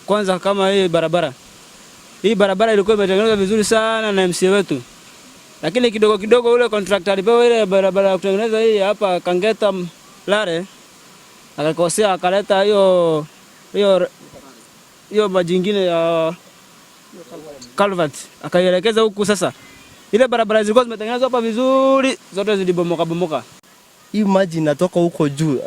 Kwanza kama hii barabara ilikuwa imetengenezwa vizuri sana na MCA wetu, lakini kidogo kidogo ule contractor alipewa ile barabara ya kutengeneza hii hapa Kangeta Lare, akakosea, akaleta hiyo maji ingine ya culvert, akaielekeza huku. Sasa ile barabara zilikuwa zimetengenezwa hapa vizuri, zote zilibomoka bomoka. Hii maji inatoka huko juu,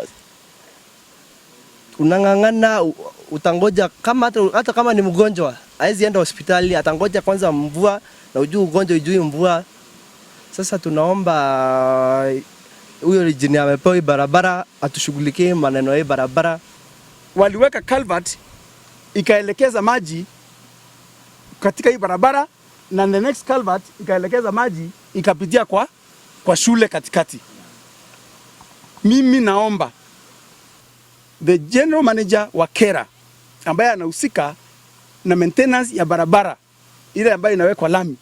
unang'ang'ana, utangoja kama hata kama ni mgonjwa hawezi enda hospitali, atangoja kwanza mvua, na ujui ugonjwa ujui mvua. Sasa tunaomba huyo engineer amepewa hii barabara atushughulikie maneno ya hii barabara. Waliweka culvert ikaelekeza maji katika hii barabara na the next culvert ikaelekeza maji ikapitia kwa shule katikati. Mimi naomba the general manager wa KeRRA ambaye anahusika na maintenance ya barabara ile ambayo inawekwa lami,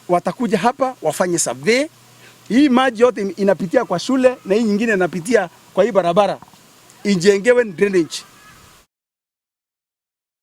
watakuja hapa wafanye survey. Hii maji yote inapitia kwa shule na hii nyingine inapitia kwa hii barabara, ijengewe drainage.